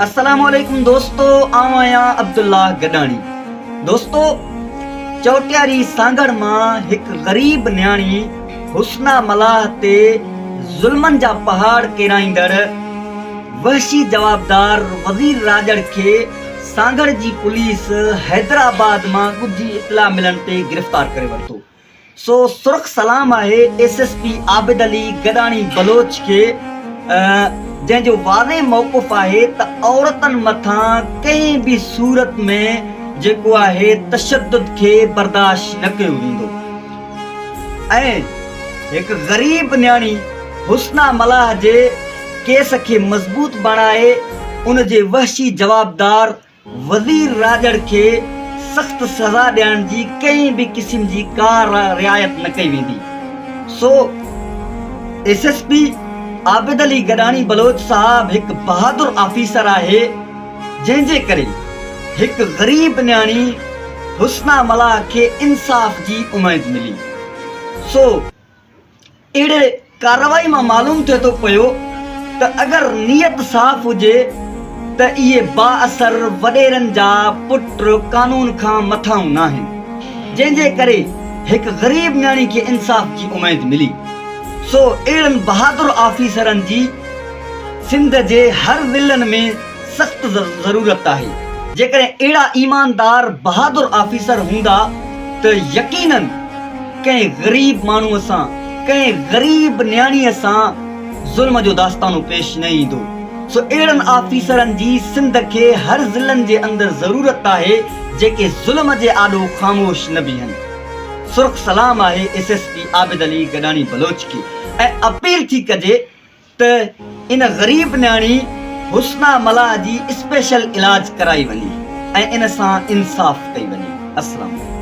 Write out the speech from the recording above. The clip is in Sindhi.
السلام عليڪم دوستو آئون آهيان عبدالله گڏاڻي دوستو چوٽياري سانگهڙ مان هڪ غريب نياڻي حسنا ملاح تي ظلمن جا پهاڙ ڪيرائيندڙ وحشي جوابدار وزير راڄڙ کي سانگهڙ جي پوليس حيدرآباد مان ڳجهي اطلاع ملڻ تي گرفتار ڪري ورتو. سو سرخ سلام آهي S S P Abid Ali Gadani Baloch کي جنهن جو واضح موقف آهي ته عورتن مٿان ڪنهن به صورت ۾ جيڪو آهي تشدد کي برداشت نه ڪيو ويندو ۽ هڪ غريب نياڻي حسنا ملاح جي ڪيس کي مضبوط بڻائي ان جي وحشي جوابدار وزير راڄڙ کي سخت سزا ڏيڻ جي ڪنهن به قسم جي ڪا رعايت نه ڪئي ويندي. سو S S P Abid Ali Gadani Baloch صاحب هڪ بهادر آفيسر آهي جنهن جي ڪري هڪ غريب نياڻي حسنا ملاح کي انصاف جي اميد ملي. سو. اهڙي ڪارروائي مان معلوم ٿئي ٿو پيو ته اگر نيت صاف هجي ته اهي بااثر وڏيرن جا پٽ قانون کان مٿانهون ناهن جنهن جي ڪري هڪ غريب نياڻي کي انصاف جي اميد ملي سو اهڙن بهادر آفيسرن جي سنڌ جي هر ضلعن ۾ سخت ضرورت آهي. جيڪڏهن اهڙا ايماندار بهادر آفيسر هوندا ته يقينن ڪنهن غريب ماڻهوء سان ڪنهن غريب نياڻيء سان ظلم جو داستانو پيش نه ايندو. سو اهڙن آفيسرن جي سنڌ کي هر ضلعن جي اندر ضرورت آهي جيڪي ظلم جي آڏو خاموش نه بيهن. سرخ سلام آهي S S P Abid Ali Gadani Baloch کي ۽ اپيل ٿي ڪجي ته ان غريب نياڻي حسنا ملاح جي اسپيشل علاج ڪرائي وڃي ۽ ان سان انصاف ڪئي وڃي. السلام عليڪم.